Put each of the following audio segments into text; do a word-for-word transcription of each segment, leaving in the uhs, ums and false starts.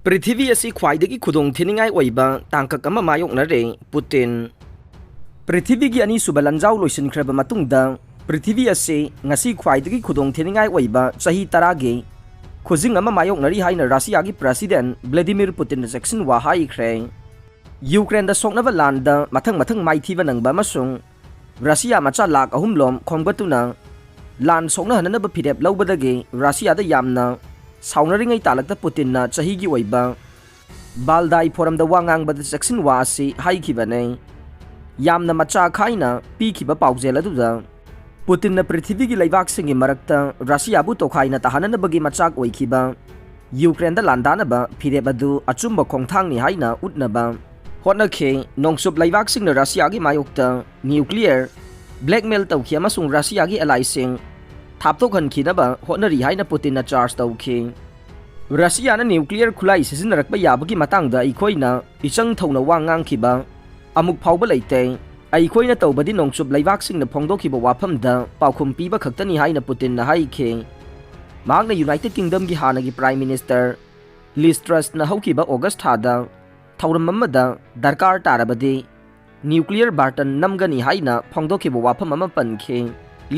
ꯄ꯭ꯔꯤꯊꯤꯕꯤ ꯑꯁꯤ ꯈ꯭ꯋꯥꯏꯗꯒꯤ ꯈꯨꯗꯣꯡ ꯊꯤꯅꯤꯡꯉꯥꯏ ꯑꯣꯏꯕ ꯇꯥꯡꯀꯛ ꯑꯃ ꯃꯥꯌꯣꯛꯅꯔꯦ, ꯄꯨꯇꯤꯟ꯫ ꯄ꯭ꯔꯤꯊꯤꯕꯤꯒꯤ ꯑꯅꯤꯁꯨꯕ ꯂꯥꯟꯖꯥꯎ ꯂꯣꯏꯁꯤꯟꯈ꯭ꯔꯕ ꯃꯇꯨꯡꯗ ꯄ꯭ꯔꯤꯊꯤꯕꯤ ꯑꯁꯤ ꯉꯁꯤ ꯈ꯭ꯋꯥꯏꯗꯒꯤ ꯈꯨꯗꯣꯡ ꯊꯤꯅꯤꯡꯉꯥꯏ ꯑꯣꯏꯕ ꯆꯍꯤ ꯇꯔꯥꯒꯤ ꯈꯨꯖꯤꯡ ꯑꯃ ꯃꯥꯌꯣꯛꯅꯔꯤ ꯍꯥꯏꯅ ꯔꯁꯤꯌꯥꯒꯤ ꯄ꯭ꯔꯦꯁꯤꯗꯦꯟꯠ ꯚ꯭ꯂꯦꯗꯤꯃꯤꯔ ꯄꯨꯇꯤꯟꯅ ꯆꯦꯛꯁꯤꯟꯋꯥ ꯍꯥꯏꯈ꯭ꯔꯦ꯫ ꯌꯨꯀ꯭ꯔꯦꯟꯗ ꯁꯣꯛꯅꯕ ꯂꯥꯟꯗ ꯃꯊꯪ ꯃꯊꯪ ꯃꯥꯏꯊꯤꯕ ꯅꯪꯕ ꯑꯃꯁꯨꯡ ꯔꯁꯤꯌꯥ ꯃꯆꯥ ꯂꯥꯈ ꯑꯍꯨꯝ ꯂꯣꯝ ꯈꯣꯝꯒꯠꯇꯨꯅ ꯂꯥꯟ ꯁꯣꯛꯅꯍꯟꯅꯅꯕ ꯐꯤꯔꯦꯞ ꯂꯧꯕꯗꯒꯤ ꯔꯁꯤꯌꯥꯗ ꯌꯥꯝꯅ ꯁꯥꯎꯅꯔꯤꯉꯩ ꯇꯥꯂꯛꯇ ꯄꯨꯇꯤꯟꯅ ꯆꯍꯤꯒꯤ ꯑꯣꯏꯕ ꯕꯥꯜꯗꯥꯏ ꯐꯣꯔꯝꯗ ꯋꯥ ꯉꯥꯡꯕꯗ ꯆꯦꯛꯁꯤꯟꯋꯥ ꯑꯁꯤ ꯍꯥꯏꯈꯤꯕꯅꯤ꯫ ꯌꯥꯝꯅ ꯃꯆꯥ ꯈꯥꯏꯅ ꯄꯤꯈꯤꯕ ꯄꯥꯎꯖꯦꯜ ꯑꯗꯨꯗ ꯄꯨꯇꯤꯟꯅ ꯄ꯭ꯔꯤꯊꯤꯕꯤꯒꯤ ꯂꯩꯕꯥꯛꯁꯤꯡꯒꯤ ꯃꯔꯛꯇ ꯔꯁꯤꯌꯥꯕꯨ ꯇꯣꯈꯥꯏꯅ ꯇꯥꯍꯟꯅꯅꯕꯒꯤ ꯃꯆꯥꯛ ꯑꯣꯏꯈꯤꯕ ꯌꯨꯀ꯭ꯔꯦꯟꯗ ꯂꯥꯟꯗꯥꯅꯕ ꯐꯤꯔꯦꯞ ꯑꯗꯨ ꯑꯆꯨꯝꯕ ꯈꯣꯡꯊꯥꯡꯅꯤ ꯍꯥꯏꯅ ꯎꯠꯅꯕ ꯍꯣꯠꯅꯈꯤ꯫ ꯅꯣꯡꯆꯨꯞ ꯂꯩꯕꯥꯛꯁꯤꯡꯅ ꯔꯁꯤꯌꯥꯒꯤ ꯃꯥꯌꯣꯛꯇ ꯅ꯭ꯌꯨꯀ꯭ꯂꯤꯌꯔ ꯕ꯭ꯂꯦꯛꯃꯦꯜ ꯇꯧꯈꯤ ꯑꯃꯁꯨꯡ ꯔꯁꯤꯌꯥꯒꯤ ꯑꯦꯂꯥꯏꯁꯤꯡ ꯊꯥꯞꯇꯣꯛꯍꯟꯈꯤꯅꯕ ꯍꯣꯠꯅꯔꯤ ꯍꯥꯏꯅ ꯄꯨꯇꯤꯟꯅ ꯆꯥꯔꯖ ꯇꯧꯈꯤ꯫ ꯔꯁꯤꯌꯥꯅ ꯅ꯭ꯌꯨꯀ꯭ꯂꯤꯌꯔ ꯈꯨꯠꯂꯥꯏ ꯁꯤꯖꯤꯟꯅꯔꯛꯄ ꯌꯥꯕꯒꯤ ꯃꯇꯥꯡꯗ ꯑꯩꯈꯣꯏꯅ ꯏꯆꯪ ꯊꯧꯅ ꯋꯥ ꯉꯥꯡꯈꯤꯕ ꯑꯃꯨꯛ ꯐꯥꯎꯕ ꯂꯩꯇꯦ꯫ ꯑꯩꯈꯣꯏꯅ ꯇꯧꯕꯗꯤ ꯅꯣꯡꯆꯨꯞ ꯂꯩꯕꯥꯛꯁꯤꯡꯅ ꯐꯣꯡꯗꯣꯛꯈꯤꯕ ꯋꯥꯐꯝꯗ ꯄꯥꯎꯈꯨꯝ ꯄꯤꯕ ꯈꯛꯇꯅꯤ ꯍꯥꯏꯅ ꯄꯨꯇꯤꯟꯅ ꯍꯥꯏꯈꯤ꯫ ꯃꯍꯥꯛꯅ ꯌꯨꯅꯥꯏꯇꯦꯗ ꯀꯤꯡꯗꯝꯒꯤ ꯍꯥꯟꯅꯒꯤ ꯄ꯭ꯔꯥꯏꯝ ꯃꯤꯅꯤꯁꯇꯔ ꯂꯤꯁ ꯇ꯭ꯔꯁꯅ ꯍꯧꯈꯤꯕ ꯑꯣꯒꯁ ꯊꯥꯗ ꯊꯧꯔꯝ ꯑꯃꯗ ꯗꯔꯀꯥꯔ ꯇꯥꯔꯕꯗꯤ ꯅ꯭ꯌꯨꯀ꯭ꯂꯤꯌꯔ ꯕꯥꯔꯇꯟ ꯅꯝꯒꯅꯤ ꯍꯥꯏꯅ ꯐꯣꯡꯗꯣꯛꯈꯤꯕ ꯋꯥꯐꯝ ꯑꯃ ꯄꯟꯈꯤ꯫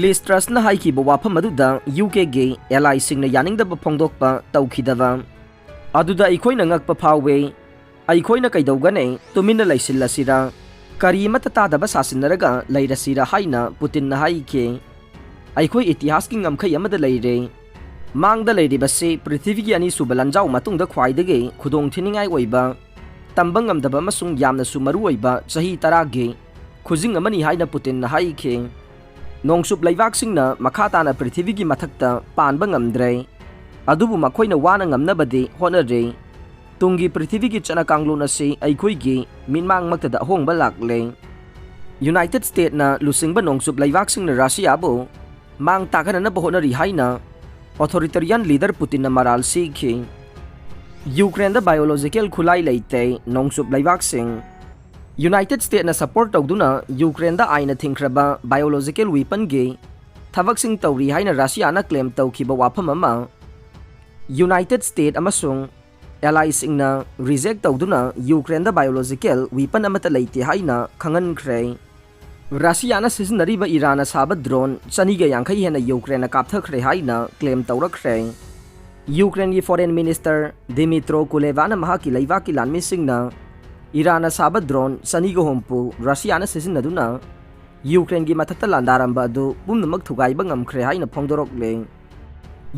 ꯂꯤꯁ ꯇ꯭ꯔꯁꯅ ꯍꯥꯏꯈꯤꯕ ꯋꯥꯐꯝ ꯑꯗꯨꯗ ꯌꯨ ꯀꯦꯒꯤ ꯑꯦꯂꯥꯏꯁꯤꯡꯅ ꯌꯥꯅꯤꯡꯗꯕ ꯐꯣꯡꯗꯣꯛꯄ ꯇꯧꯈꯤꯗꯕ ꯑꯗꯨꯗ ꯑꯩꯈꯣꯏꯅ ꯉꯛꯄ ꯐꯥꯎꯏ꯫ ꯑꯩꯈꯣꯏꯅ ꯀꯩꯗꯧꯒꯅꯤ? ꯇꯨꯃꯤꯟꯅ ꯂꯩꯁꯤꯜꯂꯁꯤꯔꯥ? ꯀꯔꯤ ꯑꯃꯠꯇ ꯇꯥꯗꯕ ꯁꯥꯁꯤꯟꯅꯔꯒ ꯂꯩꯔꯁꯤꯔꯥ ꯍꯥꯏꯅ ꯄꯨꯇꯤꯟꯅ ꯍꯥꯏꯈꯤ꯫ ꯑꯩꯈꯣꯏ ꯏꯇꯤꯍꯥꯁꯀꯤ ꯉꯝꯈꯩ ꯑꯃꯗ ꯂꯩꯔꯦ꯫ ꯃꯥꯡꯗ ꯂꯩꯔꯤꯕꯁꯤ ꯄ꯭ꯔꯤꯊꯤꯕꯤꯒꯤ ꯑꯅꯤꯁꯨꯕ ꯂꯥꯟꯖꯥꯎ ꯃꯇꯨꯡꯗ ꯈ꯭ꯋꯥꯏꯗꯒꯤ ꯈꯨꯗꯣꯡ ꯊꯤꯅꯤꯡꯉꯥꯏ ꯑꯣꯏꯕ, ꯇꯝꯕ ꯉꯝꯗꯕ ꯑꯃꯁꯨꯡ ꯌꯥꯝꯅꯁꯨ ꯃꯔꯨ ꯑꯣꯏꯕ ꯆꯍꯤ ꯇꯔꯥꯒꯤ ꯈꯨꯖꯤꯡ ꯑꯃꯅꯤ ꯍꯥꯏꯅ ꯄꯨꯇꯤꯟꯅ ꯍꯥꯏꯈꯤ꯫ ꯅꯣꯡꯆꯨꯞ ꯂꯩꯕꯥꯛꯁꯤꯡꯅ ꯃꯈꯥ ꯇꯥꯅ ꯄ꯭ꯔꯤꯊꯤꯕꯤꯒꯤ ꯃꯊꯛꯇ ꯄꯥꯟꯕ ꯉꯝꯗ꯭ꯔꯦ, ꯑꯗꯨꯕꯨ ꯃꯈꯣꯏꯅ ꯋꯥꯅ ꯉꯝꯅꯕꯗꯤ ꯍꯣꯠꯅꯔꯤ꯫ ꯇꯨꯡꯒꯤ ꯄ꯭ꯔꯤꯊꯤꯕꯤꯒꯤ ꯆꯠꯅ ꯀꯥꯡꯂꯣꯟ ꯑꯁꯤ ꯑꯩꯈꯣꯏꯒꯤ ꯃꯤꯠꯃꯥꯡꯃꯛꯇꯗ ꯑꯍꯣꯡꯕ ꯂꯥꯛꯂꯦ꯫ ꯌꯨꯅꯥꯏꯇꯦꯗ ꯁ꯭ꯇꯦꯠꯅ ꯂꯨꯆꯤꯡꯕ ꯅꯣꯡꯆꯨꯞ ꯂꯩꯕꯥꯛꯁꯤꯡꯅ ꯔꯁꯤꯌꯥꯕꯨ ꯃꯥꯡ ꯇꯥꯛꯍꯟꯅꯅꯕ ꯍꯣꯠꯅꯔꯤ ꯍꯥꯏꯅ ꯑꯣꯊꯣꯔꯤꯇꯦꯔꯤꯌꯟ ꯂꯤꯗꯔ ꯄꯨꯇꯤꯟꯅ ꯃꯔꯥꯜ ꯁꯤꯈꯤ꯫ ꯌꯨꯀ꯭ꯔꯦꯟꯗ ꯕꯥꯏꯑꯣꯂꯣꯖꯤꯀꯦꯜ ꯈꯨꯠꯂꯥꯏ ꯂꯩꯇꯦ꯫ ꯅꯣꯡꯆꯨꯞ ꯂꯩꯕꯥꯛꯁꯤꯡ ꯌꯨꯅꯥꯏꯇꯦꯗ ꯁ꯭ꯇꯦꯠꯅ ꯁꯄꯣꯔꯠ ꯇꯧꯗꯨꯅ ꯌꯨꯀ꯭ꯔꯦꯟꯗ ꯑꯥꯏꯟꯅ ꯊꯤꯡꯈ꯭ꯔꯕ ꯕꯥꯏꯑꯣꯂꯣꯖꯤꯀꯦꯜ ꯋꯤꯄꯟꯒꯤ ꯊꯕꯛꯁꯤꯡ ꯇꯧꯔꯤ ꯍꯥꯏꯅ ꯔꯁꯤꯌꯥꯅ ꯀ꯭ꯂꯦꯝ ꯇꯧꯈꯤꯕ ꯋꯥꯐꯝ ꯑꯃ ꯌꯨꯅꯥꯏꯇꯦꯗ ꯁ꯭ꯇꯦꯠ ꯑꯃꯁꯨꯡ ꯑꯦꯂꯥꯏꯁꯤꯡꯅ ꯔꯤꯖꯦꯛ ꯇꯧꯗꯨꯅ ꯌꯨꯀ꯭ꯔꯦꯟꯗ ꯕꯥꯏꯑꯣꯂꯣꯖꯤꯀꯦꯜ ꯋꯤꯄꯟ ꯑꯃꯠꯇ ꯂꯩꯇꯦ ꯍꯥꯏꯅ ꯈꯪꯍꯟꯈ꯭ꯔꯦ꯫ ꯔꯁꯤꯌꯥꯅ ꯁꯤꯖꯤꯟꯅꯔꯤꯕ ꯏꯔꯥꯟꯅ ꯁꯥꯕ ꯗ꯭ꯔꯣꯟ ꯆꯅꯤꯒ ꯌꯥꯡꯈꯩ ꯍꯦꯟꯅ ꯌꯨꯀ꯭ꯔꯦꯟꯅ ꯀꯥꯞꯊꯈ꯭ꯔꯦ ꯍꯥꯏꯅ ꯀ꯭ꯂꯦꯝ ꯇꯧꯔꯛꯈ꯭ꯔꯦ꯫ ꯌꯨꯀ꯭ꯔꯦꯟꯒꯤ ꯐꯣꯔꯦꯟ ꯃꯤꯅꯤꯁꯇꯔ ꯗꯤꯃꯤꯇ꯭ꯔꯣ ꯀꯨꯂꯦꯕꯥꯅ ꯃꯍꯥꯛꯀꯤ ꯂꯩꯕꯥꯛꯀꯤ ꯂꯥꯟꯃꯤꯁꯤꯡꯅ ꯏꯔꯥꯟꯅ ꯁꯥꯕ ꯗ꯭ꯔꯣꯟ ꯆꯅꯤꯒ ꯍꯨꯝꯐꯨ ꯔꯁꯤꯌꯥꯅ ꯁꯤꯖꯤꯟꯅꯗꯨꯅ ꯌꯨꯀ꯭ꯔꯦꯟꯒꯤ ꯃꯊꯛꯇ ꯂꯥꯟꯗꯥꯔꯝꯕ ꯑꯗꯨ ꯄꯨꯝꯅꯃꯛ ꯊꯨꯒꯥꯏꯕ ꯉꯝꯈ꯭ꯔꯦ ꯍꯥꯏꯅ ꯐꯣꯡꯗꯣꯔꯛꯂꯦ꯫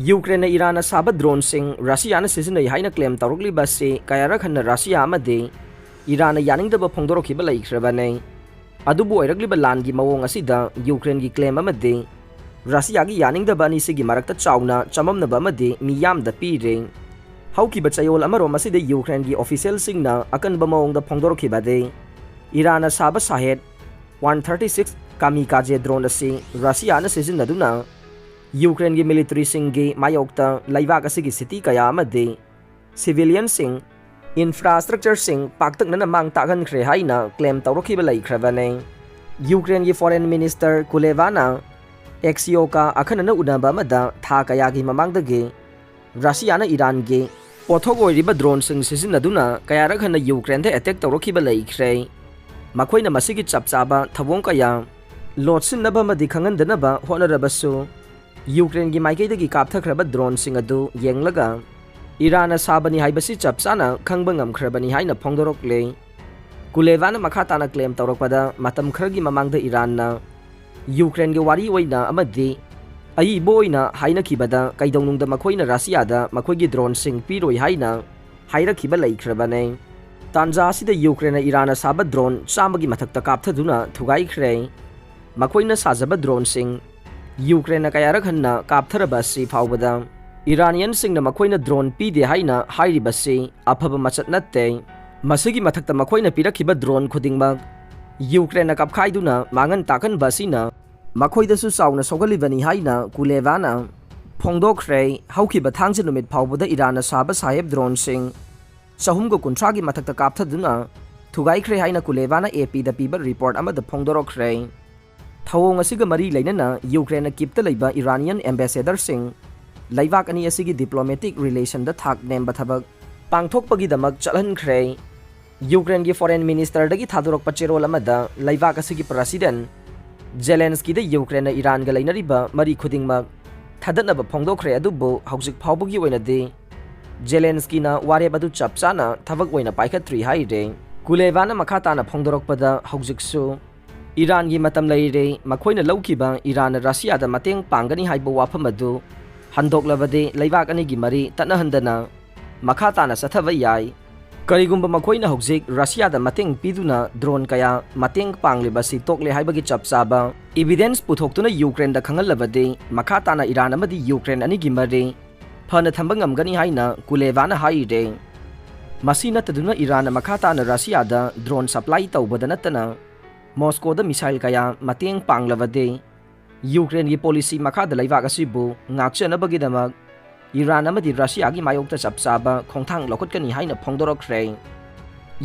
ꯌꯨꯀ꯭ꯔꯦꯟꯅ ꯏꯔꯥꯟꯅ ꯁꯥꯕ ꯗ꯭ꯔꯣꯟꯁꯤꯡ ꯔꯁꯤꯌꯥꯅ ꯁꯤꯖꯤꯟꯅꯩ ꯍꯥꯏꯅ ꯀ꯭ꯂꯦꯝ ꯇꯧꯔꯛꯂꯤꯕ ꯑꯁꯤ ꯀꯌꯥꯔꯛ ꯍꯟꯅ ꯔꯁꯤꯌꯥ ꯑꯃꯗꯤ ꯏꯔꯥꯟꯅ ꯌꯥꯅꯤꯡꯗꯕ ꯐꯣꯡꯗꯣꯔꯛꯈꯤꯕ ꯂꯩꯈ꯭ꯔꯕꯅꯤ꯫ ꯑꯗꯨꯕꯨ ꯑꯣꯏꯔꯛꯂꯤꯕ ꯂꯥꯟꯒꯤ ꯃꯑꯣꯡ ꯑꯁꯤꯗ ꯌꯨꯀ꯭ꯔꯦꯟꯒꯤ ꯀ꯭ꯂꯦꯝ ꯑꯃꯗꯤ ꯔꯁꯤꯌꯥꯒꯤ ꯌꯥꯅꯤꯡꯗꯕ ꯑꯅꯤꯁꯤꯒꯤ ꯃꯔꯛꯇ ꯆꯥꯎꯅ ꯆꯃꯝꯅꯕ ꯑꯃꯗꯤ ꯃꯤꯌꯥꯝꯗ ꯄꯤꯔꯦ꯫ ꯍꯧꯈꯤꯕ ꯆꯌꯣꯜ ꯑꯃꯔꯣꯝ ꯑꯁꯤꯗ ꯌꯨꯀ꯭ꯔꯦꯟꯒꯤ ꯑꯣꯐꯤꯁꯤꯌꯦꯜꯁꯤꯡꯅ ꯑꯀꯟꯕ ꯃꯑꯣꯡꯗ ꯐꯣꯡꯗꯣꯔꯛꯈꯤꯕꯗꯤ ꯏꯔꯥꯟꯅ ꯁꯥꯕ ꯁꯥꯍꯦꯗ ꯋꯥꯟ ꯊꯥꯔꯇꯤ ꯁꯤꯛꯁ ꯀꯥꯃꯤꯀꯥꯖꯦ ꯗ꯭ꯔꯣꯟ ꯑꯁꯤ ꯔꯁꯤꯌꯥꯅ ꯁꯤꯖꯤꯟꯅꯗꯨꯅ ꯌꯨꯀ꯭ꯔꯦꯟꯒꯤ ꯃꯤꯂꯤꯇꯔꯤꯁꯤꯡꯒꯤ ꯃꯥꯌꯣꯛꯇ ꯂꯩꯕꯥꯛ ꯑꯁꯤꯒꯤ ꯁꯤꯇꯤ ꯀꯌꯥ ꯑꯃꯗꯤ ꯁꯤꯚꯤꯂꯤꯌꯟꯁꯤꯡ, ꯏꯟꯐ꯭ꯔꯥꯁ꯭ꯇ꯭ꯔꯛꯆꯔꯁꯤꯡ ꯄꯥꯛꯇꯛꯅꯅ ꯃꯥꯡ ꯇꯥꯛꯍꯟꯈ꯭ꯔꯦ ꯍꯥꯏꯅ ꯀ꯭ꯂꯦꯝ ꯇꯧꯔꯛꯈꯤꯕ ꯂꯩꯈ꯭ꯔꯕꯅꯤ꯫ ꯌꯨꯀ꯭ꯔꯦꯟꯒꯤ ꯐꯣꯔꯦꯟ ꯃꯤꯅꯤꯁꯇꯔ ꯀꯨꯂꯦꯕꯥꯅ ꯑꯦꯛꯁꯤꯌꯣꯀꯥ ꯑꯈꯟꯅꯅ ꯎꯅꯕ ꯑꯃꯗ ꯊꯥ ꯀꯌꯥꯒꯤ ꯃꯃꯥꯡꯗꯒꯤ ꯔꯁꯤꯌꯥꯅ ꯏꯔꯥꯟꯒꯤ ꯄꯣꯠꯊꯣꯛ ꯑꯣꯏꯔꯤꯕ ꯗ꯭ꯔꯣꯟꯁꯤꯡ ꯁꯤꯖꯤꯟꯅꯗꯨꯅ ꯀꯌꯥꯔꯛ ꯍꯟꯅ ꯌꯨꯀ꯭ꯔꯦꯟꯗ ꯑꯦꯇꯦꯛ ꯇꯧꯔꯛꯈꯤꯕ ꯂꯩꯈ꯭ꯔꯦ꯫ ꯃꯈꯣꯏꯅ ꯃꯁꯤꯒꯤ ꯆꯞ ꯆꯥꯕ ꯊꯧꯑꯣꯡ ꯀꯌꯥ ꯂꯣꯠꯁꯤꯟꯅꯕ ꯑꯃꯗꯤ ꯈꯪꯍꯟꯗꯅꯕ ꯍꯣꯠꯅꯔꯕꯁꯨ, ꯌꯨꯀ꯭ꯔꯦꯟꯒꯤ ꯃꯥꯏꯀꯩꯗꯒꯤ ꯀꯥꯞꯊꯈ꯭ꯔꯕ ꯗ꯭ꯔꯣꯟꯁꯤꯡ ꯑꯗꯨ ꯌꯦꯡꯂꯒ ꯏꯔꯥꯟꯅ ꯁꯥꯕꯅꯤ ꯍꯥꯏꯕꯁꯤ ꯆꯞ ꯆꯥꯅ ꯈꯪꯕ ꯉꯝꯈ꯭ꯔꯕꯅꯤ ꯍꯥꯏꯅ ꯐꯣꯡꯗꯣꯔꯛꯂꯦ꯫ ꯀꯨꯂꯦꯕꯥꯅ ꯃꯈꯥ ꯇꯥꯅ ꯀ꯭ꯂꯦꯝ ꯇꯧꯔꯛꯄꯗ, ꯃꯇꯝ ꯈꯔꯒꯤ ꯃꯃꯥꯡꯗ ꯏꯔꯥꯟꯅ ꯌꯨꯀ꯭ꯔꯦꯟꯒꯤ ꯋꯥꯔꯤ ꯑꯣꯏꯅ ꯑꯃꯗꯤ ꯑꯏꯕ ꯑꯣꯏꯅ ꯍꯥꯏꯅꯈꯤꯕꯗ, ꯀꯩꯗꯧꯅꯨꯡꯗ ꯃꯈꯣꯏꯅ ꯔꯁꯤꯌꯥꯗ ꯃꯈꯣꯏꯒꯤ ꯗ꯭ꯔꯣꯟꯁꯤꯡ ꯄꯤꯔꯣꯏ ꯍꯥꯏꯅ ꯍꯥꯏꯔꯛꯈꯤꯕ ꯂꯩꯈ꯭ꯔꯕꯅꯤ꯫ ꯇꯥꯟꯖꯥ ꯑꯁꯤꯗ ꯌꯨꯀ꯭ꯔꯦꯟꯅ ꯏꯔꯥꯟꯅ ꯁꯥꯕ ꯗ꯭ꯔꯣꯟ ꯆꯥꯝꯃꯒꯤ ꯃꯊꯛꯇ ꯀꯥꯞꯊꯗꯨꯅ ꯊꯨꯒꯥꯏꯈ꯭ꯔꯦ꯫ ꯃꯈꯣꯏꯅ ꯁꯥꯖꯕ ꯗ꯭ꯔꯣꯟꯁꯤꯡ ꯌꯨꯀ꯭ꯔꯦꯟꯅ ꯀꯌꯥꯔꯛ ꯍꯟꯅ ꯀꯥꯞꯊꯔꯕ ꯑꯁꯤ ꯐꯥꯎꯕꯗ ꯏꯔꯥꯅꯤꯌꯟꯁꯤꯡꯅ ꯃꯈꯣꯏꯅ ꯗ꯭ꯔꯣꯟ ꯄꯤꯗꯦ ꯍꯥꯏꯅ ꯍꯥꯏꯔꯤꯕꯁꯤ ꯑꯐꯕ ꯃꯆꯠ ꯅꯠꯇꯦ꯫ ꯃꯁꯤꯒꯤ ꯃꯊꯛꯇ ꯃꯈꯣꯏꯅ ꯄꯤꯔꯛꯈꯤꯕ ꯗ꯭ꯔꯣꯟ ꯈꯨꯗꯤꯡꯃꯛ ꯌꯨꯀ꯭ꯔꯦꯟꯅ ꯀꯥꯞꯈꯥꯏꯗꯨꯅ ꯃꯥꯡꯍꯟ ꯇꯥꯛꯍꯟꯕ ꯑꯁꯤꯅ ꯃꯈꯣꯏꯗꯁꯨ ꯆꯥꯎꯅ ꯁꯣꯛꯍꯜꯂꯤꯕꯅꯤ ꯍꯥꯏꯅ ꯀꯨꯂꯦꯕꯥꯅ ꯐꯣꯡꯗꯣꯛꯈ꯭ꯔꯦ꯫ ꯍꯧꯈꯤꯕ ꯊꯥꯡꯖ ꯅꯨꯃꯤꯠ ꯐꯥꯎꯕꯗ ꯏꯔꯥꯟꯅ ꯁꯥꯕ ꯁꯥꯍꯦꯕ ꯗ꯭ꯔꯣꯟꯁꯤꯡ ꯆꯍꯨꯝꯒ ꯀꯨꯟꯊ꯭ꯔꯥꯒꯤ ꯃꯊꯛꯇ ꯀꯥꯞꯊꯗꯨꯅ ꯊꯨꯒꯥꯏꯈ꯭ꯔꯦ ꯍꯥꯏꯅ ꯀꯨꯂꯦꯕꯥꯅ ꯑꯦꯄꯤꯗ ꯄꯤꯕ ꯔꯤꯄꯣꯔꯠ ꯑꯃꯗ ꯐꯣꯡꯗꯣꯔꯛꯈ꯭ꯔꯦ꯫ ꯊꯧꯑꯣꯡ ꯑꯁꯤꯒ ꯃꯔꯤ ꯂꯩꯅꯅ ꯌꯨꯀ꯭ꯔꯦꯟꯅ ꯀꯤꯞꯇ ꯂꯩꯕ ꯏꯔꯥꯅꯤꯌꯟ ꯑꯦꯝꯕꯦꯁꯦꯗꯔꯁꯤꯡ, ꯂꯩꯕꯥꯛ ꯑꯅꯤ ꯑꯁꯤꯒꯤ ꯗꯤꯄ꯭ꯂꯣꯃꯦꯇꯤꯛ ꯔꯤꯂꯦꯁꯟꯗ ꯊꯥꯛ ꯅꯦꯝꯕ ꯊꯕꯛ ꯄꯥꯡꯊꯣꯛꯄꯒꯤꯗꯃꯛ ꯆꯠꯍꯟꯈ꯭ꯔꯦ꯫ ꯌꯨꯀ꯭ꯔꯦꯟꯒꯤ ꯐꯣꯔꯦꯟ ꯃꯤꯅꯤꯁꯇꯔꯗꯒꯤ ꯊꯥꯗꯣꯔꯛꯄ ꯆꯦꯔꯣꯜ ꯑꯃꯗ ꯂꯩꯕꯥꯛ ꯑꯁꯤꯒꯤ ꯄ꯭ꯔꯁꯤꯗꯦꯟ ꯖꯦꯂꯦꯟꯁꯀꯤꯗ ꯌꯨꯀ꯭ꯔꯦꯟꯅ ꯏꯔꯥꯟꯒ ꯂꯩꯅꯔꯤꯕ ꯃꯔꯤ ꯈꯨꯗꯤꯡꯃꯛ ꯊꯥꯗꯠꯅꯕ ꯐꯣꯡꯗꯣꯛꯈ꯭ꯔꯦ, ꯑꯗꯨꯕꯨ ꯍꯧꯖꯤꯛ ꯐꯥꯎꯕꯒꯤ ꯑꯣꯏꯅꯗꯤ ꯖꯦꯂꯦꯟꯁꯀꯤꯅ ꯋꯥꯔꯦꯞ ꯑꯗꯨ ꯆꯞ ꯆꯥꯅ ꯊꯕꯛ ꯑꯣꯏꯅ ꯄꯥꯏꯈꯠꯇ꯭ꯔꯤ ꯍꯥꯏꯔꯦ꯫ ꯀꯨꯂꯦꯕꯥꯅ ꯃꯈꯥ ꯇꯥꯅ ꯐꯣꯡꯗꯣꯔꯛꯄꯗ, ꯍꯧꯖꯤꯛꯁꯨ ꯏꯔꯥꯟꯒꯤ ꯃꯇꯝ ꯂꯩꯔꯦ, ꯃꯈꯣꯏꯅ ꯂꯧꯈꯤꯕ ꯏꯔꯥꯟꯅ ꯔꯁꯤꯌꯥꯗ ꯃꯇꯦꯡ ꯄꯥꯡꯒꯅꯤ ꯍꯥꯏꯕ ꯋꯥꯐꯝ ꯑꯗꯨ ꯍꯟꯗꯣꯛꯂꯕꯗꯤ ꯂꯩꯕꯥꯛ ꯑꯅꯤꯒꯤ ꯃꯔꯤ ꯇꯠꯅꯍꯟꯗꯅ ꯃꯈꯥ ꯇꯥꯅ ꯆꯠꯊꯕ ꯌꯥꯏ꯫ ꯀꯔꯤꯒꯨꯝꯕ ꯃꯈꯣꯏꯅ ꯍꯧꯖꯤꯛ ꯔꯁꯤꯌꯥꯗ ꯃꯇꯦꯡ ꯄꯤꯗꯨꯅ ꯗ꯭ꯔꯣꯟ ꯀꯌꯥ ꯃꯇꯦꯡ ꯄꯥꯡꯂꯤꯕꯁꯤ ꯇꯣꯛꯂꯦ ꯍꯥꯏꯕꯒꯤ ꯆꯞ ꯆꯥꯕ ꯏꯕꯤꯗꯦꯟꯁ ꯄꯨꯊꯣꯛꯇꯨꯅ ꯌꯨꯀ꯭ꯔꯦꯟꯗ ꯈꯪꯍꯜꯂꯕꯗꯤ, ꯃꯈꯥ ꯇꯥꯅ ꯏꯔꯥꯟ ꯑꯃꯗꯤ ꯌꯨꯀ꯭ꯔꯦꯟ ꯑꯅꯤꯒꯤ ꯃꯔꯤ ꯐꯅ ꯊꯝꯕ ꯉꯝꯒꯅꯤ ꯍꯥꯏꯅ ꯀꯨꯂꯦꯕꯥꯅ ꯍꯥꯏꯔꯦ꯫ ꯃꯁꯤ ꯅꯠꯇꯗꯨꯅ ꯏꯔꯥꯟꯅ ꯃꯈꯥ ꯇꯥꯅ ꯔꯁꯤꯌꯥꯗ ꯗ꯭ꯔꯣꯟ ꯁꯄ꯭ꯂꯥꯏ ꯇꯧꯕꯗ ꯅꯠꯇꯅ ꯃꯣꯁꯀꯣꯗ ꯃꯤꯁꯥꯏꯜ ꯀꯌꯥ ꯃꯇꯦꯡ ꯄꯥꯡꯂꯕꯗꯤ, ꯌꯨꯀ꯭ꯔꯦꯟꯒꯤ ꯄꯣꯂꯤꯁꯤ ꯃꯈꯥꯗ ꯂꯩꯕꯥꯛ ꯑꯁꯤꯕꯨ ꯉꯥꯛꯆꯅꯕꯒꯤꯗꯃꯛ ꯏꯔꯥꯟ ꯑꯃꯗꯤ ꯔꯁꯤꯌꯥꯒꯤ ꯃꯥꯌꯣꯛꯇ ꯆꯞ ꯆꯥꯕ ꯈꯣꯡꯊꯥꯡ ꯂꯧꯈꯠꯀꯅꯤ ꯍꯥꯏꯅ ꯐꯣꯡꯗꯣꯔꯛꯈ꯭ꯔꯦ꯫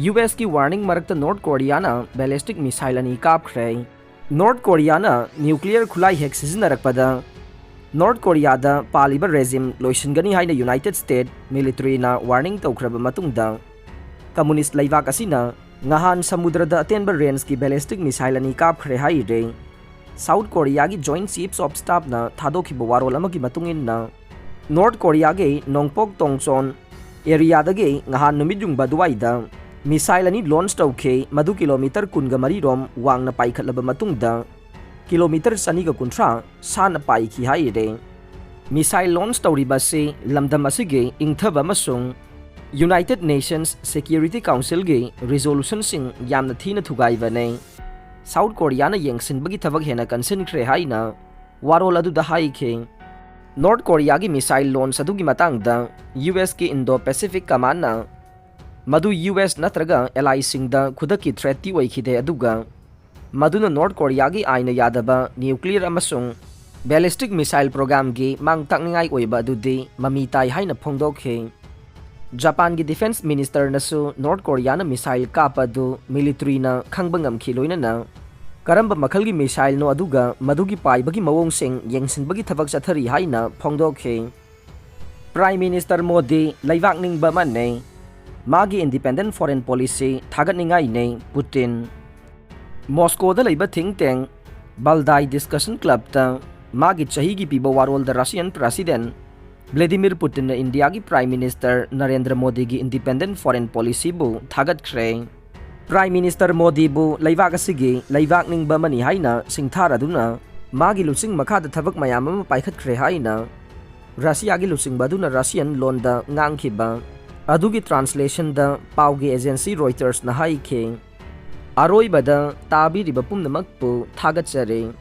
ꯌꯨ ꯑꯦꯁꯀꯤ ꯋꯥꯔꯅꯤꯡ ꯃꯔꯛꯇ ꯅꯣꯔꯠ ꯀꯣꯔꯤꯌꯥꯅ ꯕꯦꯂꯤꯁꯇꯤꯛ ꯃꯤꯁꯥꯏꯜ ꯑꯅꯤ ꯀꯥꯞꯈ꯭ꯔꯦ꯫ ꯅꯣꯔꯠ ꯀꯣꯔꯤꯌꯥꯅ ꯅ꯭ꯌꯨꯀ꯭ꯂꯤꯌꯔ ꯈꯨꯠꯂꯥꯏ ꯍꯦꯛ ꯁꯤꯖꯤꯟꯅꯔꯛꯄꯗ, ꯅꯣꯔꯠ ꯀꯣꯔꯤꯌꯥꯗ ꯄꯥꯜꯂꯤꯕ ꯔꯦꯖꯤꯝ ꯂꯣꯏꯁꯤꯟꯒꯅꯤ ꯍꯥꯏꯅ ꯌꯨꯅꯥꯏꯇꯦꯗ ꯁ꯭ꯇꯦꯠ ꯃꯤꯂꯤꯇꯔꯤꯅ ꯋꯥꯔꯅꯤꯡ ꯇꯧꯈ꯭ꯔꯕ ꯃꯇꯨꯡꯗ, ꯀꯝꯃꯨꯅꯤꯁ꯭ꯠ ꯂꯩꯕꯥꯛ ꯑꯁꯤꯅ ꯉꯍꯥꯟ ꯁꯃꯨꯗ꯭ꯔꯗ ꯑꯇꯦꯟꯕ ꯔꯦꯟꯖꯀꯤ ꯕꯦꯂꯤꯁꯇꯤꯛ ꯃꯤꯁꯥꯏꯜ ꯑꯅꯤ ꯀꯥꯞꯈ꯭ꯔꯦ ꯍꯥꯏꯔꯦ꯫ ꯁꯥꯎꯠ ꯀꯣꯔꯤꯌꯥꯒꯤ ꯖꯣꯏꯟꯠ ꯆꯤꯐꯁ ꯑꯣꯐ ꯁ꯭ꯇꯥꯐꯅ ꯊꯥꯗꯣꯛꯈꯤꯕ ꯋꯥꯔꯣꯜ ꯑꯃꯒꯤ ꯃꯇꯨꯡ ꯏꯟꯅ, ꯅꯣꯔꯠ ꯀꯣꯔꯤꯌꯥꯒꯤ ꯅꯣꯡꯄꯣꯛ ꯇꯣꯡꯆꯣꯟ ꯑꯦꯔꯤꯌꯥꯗꯒꯤ ꯉꯍꯥꯟ ꯅꯨꯃꯤꯠ ꯌꯨꯡꯕ ꯑꯗꯨꯋꯥꯏꯗ ꯃꯤꯁꯥꯏꯜ ꯑꯅꯤ ꯂꯣꯟꯆ ꯇꯧꯈꯤ, ꯃꯗꯨ ꯀꯤꯂꯣꯃꯤꯇꯔ ꯀꯨꯟꯒ ꯃꯔꯤ ꯔꯣꯝ ꯋꯥꯡꯅ ꯄꯥꯏꯈꯠꯂꯕ ꯃꯇꯨꯡꯗ ꯀꯤꯂꯣꯃꯤꯇꯔ ꯆꯅꯤꯒ ꯀꯨꯟꯊ꯭ꯔꯥ ꯁꯥꯟꯅ ꯄꯥꯏꯈꯤ ꯍꯥꯏꯔꯦ꯫ ꯃꯤꯁꯥꯏꯜ ꯂꯣꯟꯆ ꯇꯧꯔꯤꯕ ꯑꯁꯤ ꯂꯝꯗꯝ ꯑꯁꯤꯒꯤ ꯏꯪꯊꯕ ꯑꯃꯁꯨꯡ ꯌꯨꯅꯥꯏꯇꯦꯗ ꯅꯦꯁꯟꯁ ꯁꯦꯀ꯭ꯌꯨꯔꯤꯇꯤ ꯀꯥꯎꯟꯁꯤꯜꯒꯤ ꯔꯤꯖꯣꯂꯨꯁꯟꯁꯤꯡ ꯌꯥꯝꯅ ꯊꯤꯅ ꯊꯨꯒꯥꯏꯕꯅꯤ꯫ ꯁꯥꯎꯠ ꯀꯣꯔꯤꯌꯥꯅ ꯌꯦꯡꯁꯤꯟꯕꯒꯤ ꯊꯕꯛ ꯍꯦꯟꯅ ꯀꯟꯁꯤꯟꯈ꯭ꯔꯦ ꯍꯥꯏꯅ ꯋꯥꯔꯣꯜ ꯑꯗꯨꯗ ꯍꯥꯏꯈꯤ꯫ ꯅꯣꯔꯠ ꯀꯣꯔꯤꯌꯥꯒꯤ ꯃꯤꯁꯥꯏꯜ ꯂꯣꯟꯆ ꯑꯗꯨꯒꯤ ꯃꯇꯥꯡꯗ ꯌꯨ ꯑꯦꯁꯀꯤ ꯏꯟꯗꯣ ꯄꯦꯁꯤꯐꯤꯛ ꯀꯃꯥꯟꯅ ꯃꯗꯨ ꯌꯨ ꯑꯦꯁ ꯅꯠꯇ꯭ꯔꯒ ꯑꯦꯂꯥꯏꯁꯤꯡꯗ ꯈꯨꯗꯛꯀꯤ ꯊ꯭ꯔꯦꯠꯇꯤ ꯑꯣꯏꯈꯤꯗꯦ, ꯑꯗꯨꯒ ꯃꯗꯨꯅ ꯅꯣꯔꯠ ꯀꯣꯔꯤꯌꯥꯒꯤ ꯑꯥꯏꯟꯅ ꯌꯥꯗꯕ ꯅ꯭ꯌꯨꯀ꯭ꯂꯤꯌꯔ ꯑꯃꯁꯨꯡ ꯕꯦꯂꯤꯁꯇꯤꯛ ꯃꯤꯁꯥꯏꯜ ꯄ꯭ꯔꯣꯒ꯭ꯔꯥꯝꯒꯤ ꯃꯥꯡ ꯇꯥꯛꯅꯤꯡꯉꯥꯏ ꯑꯣꯏꯕ ꯑꯗꯨꯗꯤ ꯃꯃꯤ ꯇꯥꯏ ꯍꯥꯏꯅ ꯐꯣꯡꯗꯣꯛꯈꯤ꯫ ꯖꯄꯥꯟꯒꯤ ꯗꯤꯐꯦꯟꯁ ꯃꯤꯅꯤꯁꯇꯔꯅꯁꯨ ꯅꯣꯔꯠ ꯀꯣꯔꯤꯌꯥꯅ ꯃꯤꯁꯥꯏꯜ ꯀꯥꯞꯄ ꯑꯗꯨ ꯃꯤꯂꯤꯇꯔꯤꯅ ꯈꯪꯕ ꯉꯝꯈꯤ, ꯂꯣꯏꯅꯅ ꯀꯔꯝꯕ ꯃꯈꯜꯒꯤ ꯃꯤꯁꯥꯏꯜꯅꯣ ꯑꯗꯨꯒ ꯃꯗꯨꯒꯤ ꯄꯥꯏꯕꯒꯤ ꯃꯑꯣꯡꯁꯤꯡ ꯌꯦꯡꯁꯤꯟꯕꯒꯤ ꯊꯕꯛ ꯆꯠꯊꯔꯤ ꯍꯥꯏꯅ ꯐꯣꯡꯗꯣꯛꯈꯤ꯫ Prime Minister ꯃꯣꯗꯤ ꯂꯩꯕꯥꯛ ꯅꯤꯡꯕ ꯑꯃꯅꯤ꯫ ꯃꯥꯒꯤ independent foreign policy ꯊꯥꯒꯠꯅꯤꯡꯉꯥꯏꯅꯤ ꯄꯨꯇꯤꯟ꯫ ꯃꯣꯁꯀꯣꯗ ꯂꯩꯕ think tank Valdai Discussion Clubꯇ ꯃꯥꯒꯤ ꯆꯍꯤꯒꯤ ꯄꯤꯕ ꯋꯥꯔꯣꯜꯗ Russian President Vladimir Putinꯅ ꯏꯟꯗꯤꯌꯥꯒꯤ Prime Minister ꯅꯔꯦꯟꯗ꯭ꯔ ꯃꯣꯗꯤꯒꯤ independent foreign policyꯕꯨ ꯊꯥꯒꯠꯈ꯭ꯔꯦ꯫ Prime Minister ꯃꯣꯗꯤꯕꯨ ꯂꯩꯕꯥꯛ ꯑꯁꯤꯒꯤ ꯂꯩꯕꯥꯛ ꯅꯤꯡꯕ ꯑꯃꯅꯤ ꯍꯥꯏꯅ ꯁꯤꯡꯊꯥꯔꯗꯨꯅ ꯃꯥꯒꯤ ꯂꯨꯆꯤꯡ ꯃꯈꯥꯗ ꯊꯕꯛ ꯃꯌꯥꯝ ꯑꯃ ꯄꯥꯏꯈꯠꯈ꯭ꯔꯦ ꯍꯥꯏꯅ ꯔꯁꯤꯌꯥꯒꯤ ꯂꯨꯆꯤꯡꯕ ꯑꯗꯨꯅ Russian ꯂꯣꯟꯗ ꯉꯥꯡꯈꯤꯕ ꯑꯗꯨꯒꯤ translationꯗ ꯄꯥꯎꯒꯤ agency Reutersꯅ ꯍꯥꯏꯈꯤ꯫ ꯑꯔꯣꯏꯕꯗ ꯇꯥꯕꯤꯔꯤꯕ ꯄꯨꯝꯅꯃꯛꯄꯨ ꯊꯥꯒꯠꯆꯔꯤ꯫